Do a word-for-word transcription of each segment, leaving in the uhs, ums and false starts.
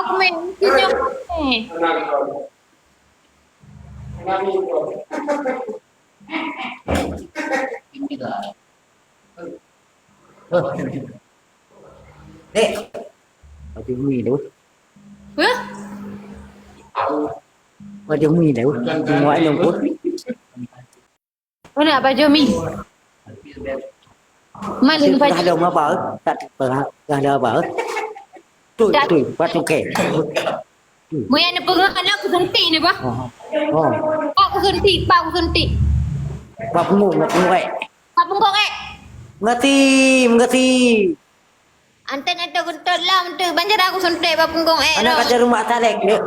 Komen, senyum. Dek. Baju mi tu. Hah? Baju mi tu. Tengok yang pun. Mana baju mi? Mana baju? Dah ada apa? Tak pernah ada apa? Tu, tu, batu ke. Meunyo neupeugah aneuk kusuntik ni bah. Oh. Oh. Pak kusuntik, pak kusuntik. Pak punggong, pak punggong, eh. Pak punggong, eh. Mengerti, mengerti. Anten itu kentut lah, untuk banjara kusuntik pak punggong, eh. Anak kata rumah talek, ya.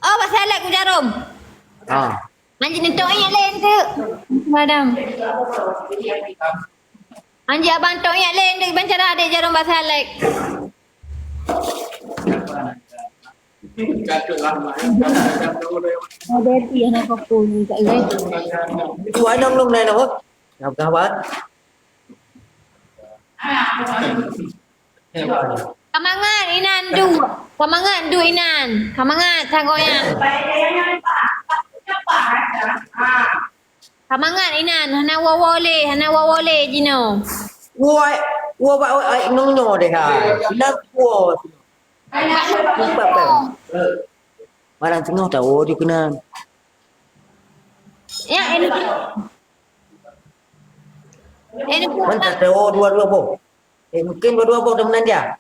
Oh, pasal lek ku jarum. Ah. Anjing itu ingat lain tu. Madam. Anjing abang tu ingat lain tu banjara dek jarum pasal lek. Ada dia nak aku ni tak ingat. Itu anong nong nai noh. Nak kawan. Kamangat inan du. Kamangat du inan. Kamangat sagoya. Kamangat inan hana woe-woe lé, hana woe-woe lé jinoe. Woi, woi bak woi ai nong nyoe deh hai. Inan woi. Empat pem. Malam tengah tahu dia kena. Ya, ini. Ini. Mana tahu dua-dua boh. Eh, mungkin dua-dua boh dah menanjak.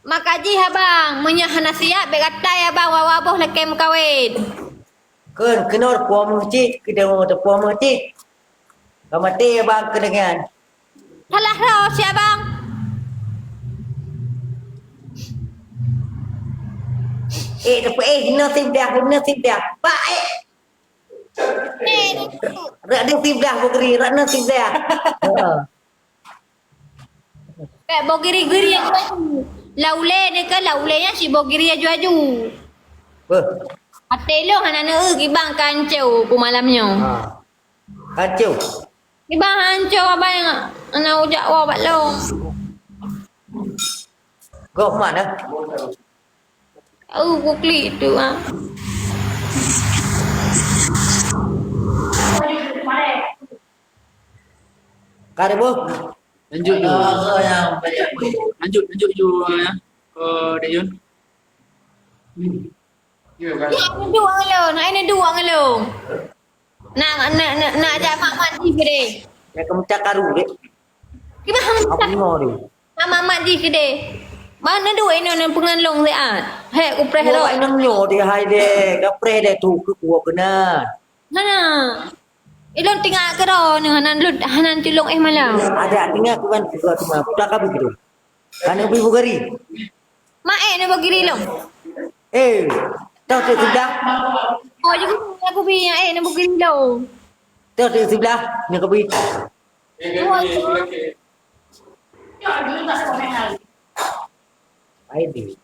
Maka jih abang, meunyoe hana siap, bèk gatai abang, wawa boh lakèe meukawen. Kön, keunoe teupuoh meuh cit, keunoe teupuoh meuh cit. Ka maté abang keudeungan. Salah droe si abang. Eh, tapi eh, keunoe siblah, keunoe siblah. Pak, eh. Eh, rak deuh siblah bugeri, rak deuh siblah. Heeh. Bèk bogiri-giri aju-aju. Laulé ni kan, laulé nyan si bogiri aju-aju. Beuh. Até lôn hana neueu kibang kanco ku malam nyoe. Ha. Kanco. Kibang hanco abang nyang na ujak woe bak lôn. Goh mak dah. Tahu ku klik tu ah. Ka deh boh. Lanjut ju. Lanjut, lanjut ju ya. Ke Dayun. Ya, dua ngelong. Hai ni dua ngelong. Nak, nak, nak, nak ajak mak mat jih ke deh? Nak ke mecah karu deh. Kiban mecah. Apa ni? Nak mak mat jih ke deh? Mana duit ni nak pengalong siat? Hek ku preh roh. Wah, inong nyoe deh hai deh. Ka preh deh tu ke kuah kena. Hana. Ilôn tinggai keudroe neuh, hana lôn, hana tulông éh malam. Ada tinggai kuban keudroe teuma. Putra kabi keudroe. Hana bi bugari. Mak éh neuh bugari lôn. Eh, toh tu sudah. Oh, jadi aku bi yang éh neuh bugari lôn. Toh tu sudah, ni kabi. Hai deh.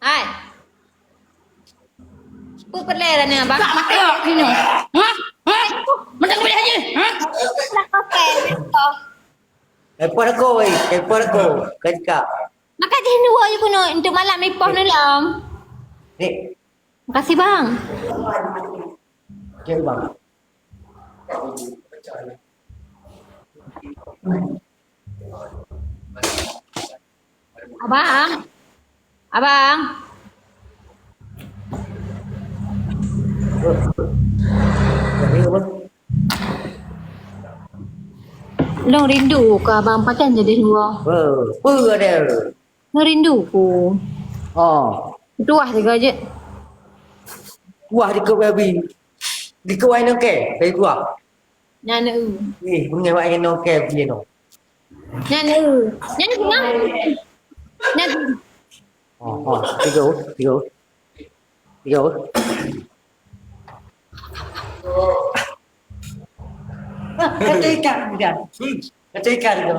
Hai. Peue peureulèe dah nyan, Abang? Tak maté awak nyoe. Ha? Ha? Macam boleh aja. Ha? Nak pakai, nak kau. Telepon aku, weh. Telepon aku. Kau cakap. Maka jih dua je kuno untuk malam ipoh ni lah. Ni. Makasih, Bang. Okey, Bang. Abang. Abang. Lôn rindu keu abang pajan jadi dua. Peue, peue ada? Lôn rindu ku. Oh. Tuah tiga je. Tuah di keu baby. Di keu wai nangke, dari tuah. Nyan eu. Eh, bunga wak yang no ke beli no. Nyan eu. Nyan bunga. Nyan. Oh, oh, tiga, tiga. Tiga. Ah, kata ikan dia. Kata ikan dia.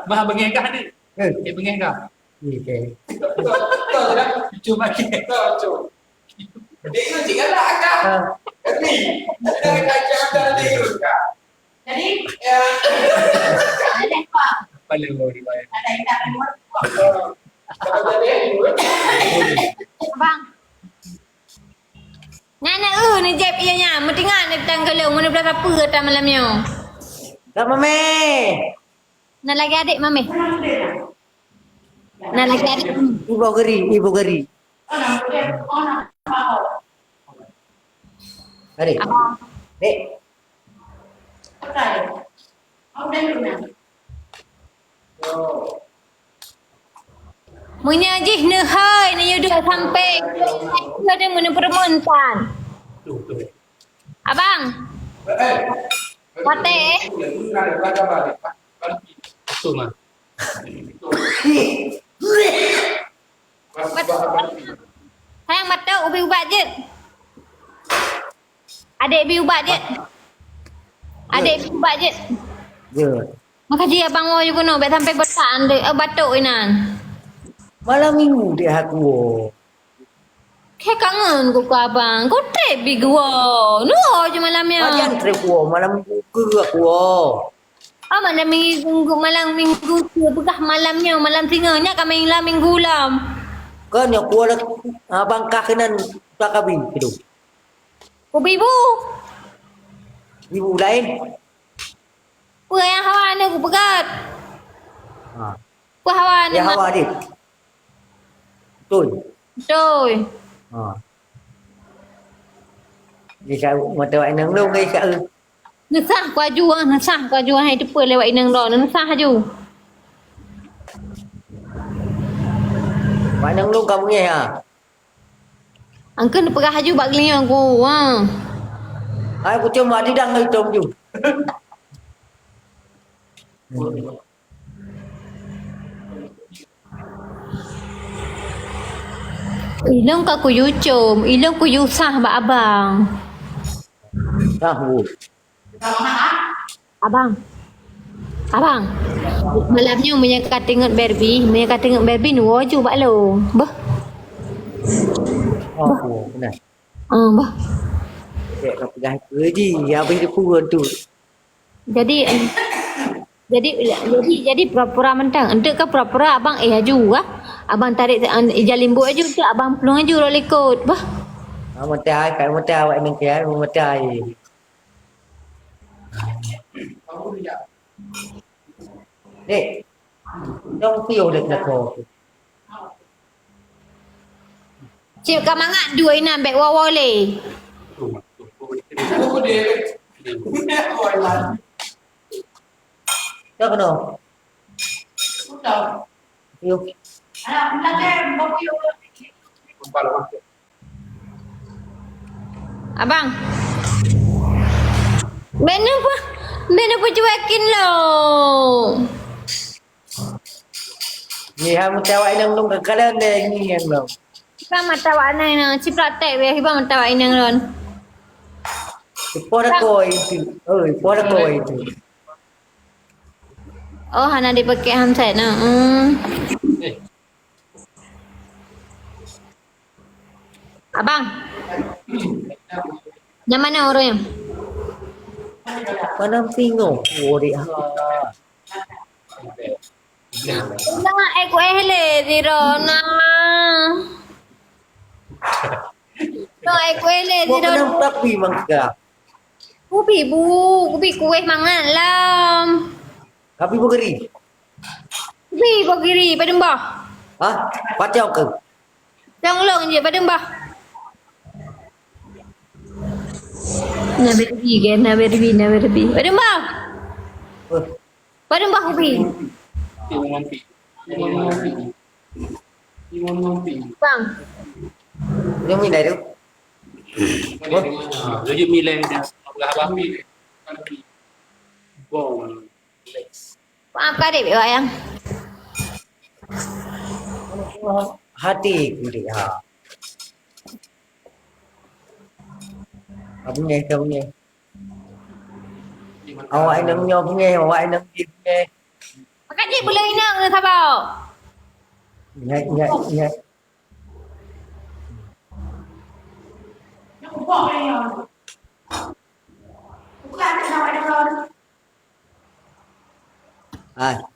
Bah, beungéh kah ni? Eh. Eh, beungéh kah? Okey. Cuba lagi. Jadi, itu cik galak kah? Ha. Tapi, kita kena ajar nanti, kah? Jadi, ya. Ada apa? Apa lagi mau dibayar? Ada yang tak keluar. Kalau jadi, Abang. Nyan na eu neujép ié nyan, meutingat neutang golom, meuneuh blah sapeue ata malam nyoe. Dak mamé. Na lagèe adék mamé. Na lagèe adék. Ibu geri, ibu geri. Geri. Abang. Dek. Meunyoe jih neuhôi, neuyue duek sampé, keu deungon peureumeun tan. Abang. Watèe. Sayang, batuk, ubé ubat jeuet. Adék bi ubat jeuet. Adék bi ubat jeuet. Ya. Makajih abang woe keunoe, bèk sampé beutak, eh, batuk inan. Malam minggu dek aku woe. Khe kangen ku keu abang. Ku trép bi geuwoe. Nuwoe ju malam nyan. Pajan trép woe, malam minggu keu aku woe. Oh, malam minggu, malam minggu tu peugah malam nyoe, malam singoh. Nyak ka malam minggu lom. Kan nyoe ku abang kah keunan tak kabin keu. Kubi bu. Ibu lain. Peue nyang hawa aneuk kupeugöt? Ha. Peue hawa aneuk? Ya, hawa adik. Betul. Betul. Ha. Dia cakap mata wak inong lu, dia cakap. Neusah ku aju ah, neusah ku aju ah, hai teupeu lewat inong droe, neusah aju. Wak inong lu kamu ya. Angkeun peugah aju bak geulinyueng ku, ha. Hai kucom bak didang ngon itom ju. Ilong ka kuyue com, ilong kuyue sah bak abang. Sah, Bu. Abang. Abang. Malam nyoe meunyoe ka teungeut Barbie, meunyoe ka teungeut Barbie, nuwoe ju bak lôn. Beuh. Oh, benar. Ah, bah. Dek ka peugah keue ji, habéh dipeue tu. Jadi, jadi, jadi, jadi pura-pura mantong. Enteuk ka pura-pura abang eh aju ah. Abang tarék, eh, ija limbok aju tu abang plueng aju rot likot. Bah. Ah, meutai, kai meutai awak nang kian, meutai. Dek. Dong piôh dek lako. Cit ka mangat dua inan bèk woe-woe lé. Dah kena. Yuk. Abang. Bèk neupeu, bèk neupeucuekin lôn. Ngieng mata awak inong lôn, kadang deh ngieng lôn. Hiba mata awak inong, ciplak tek weh, hiba mata awak inong lôn. Ipoh dah koi itu. Oh, ipoh dah koi itu. Oh, hana dipakai handset nah. Hmm. Abang. Nyang mana orang yang? Mana tengok? Oh, dia. Nah, eh, kueh le, Zirona. No, eh, kueh le, Zirona. Tapi mangga. Kubi bu, kubi kueh mangat lam. Tapi bugeri. Kubi bugeri, padum bah. Hah? Pacau ke? Long-long je, padum bah. Na berbi ke, na berbi, na berbi. Padum bah. Eh. Padum bah ubi. Bang. Dia milai tu. Dia milai dah. Bom. Maaf ka dek wayang. Hati kulit ha. Abang nyeh, abang nyeh. Awak inong nyoe beungéh, awak inong jih beungéh. Kakak cit boleh inong ni sabar. Ingat, ingat, ingat. Hai.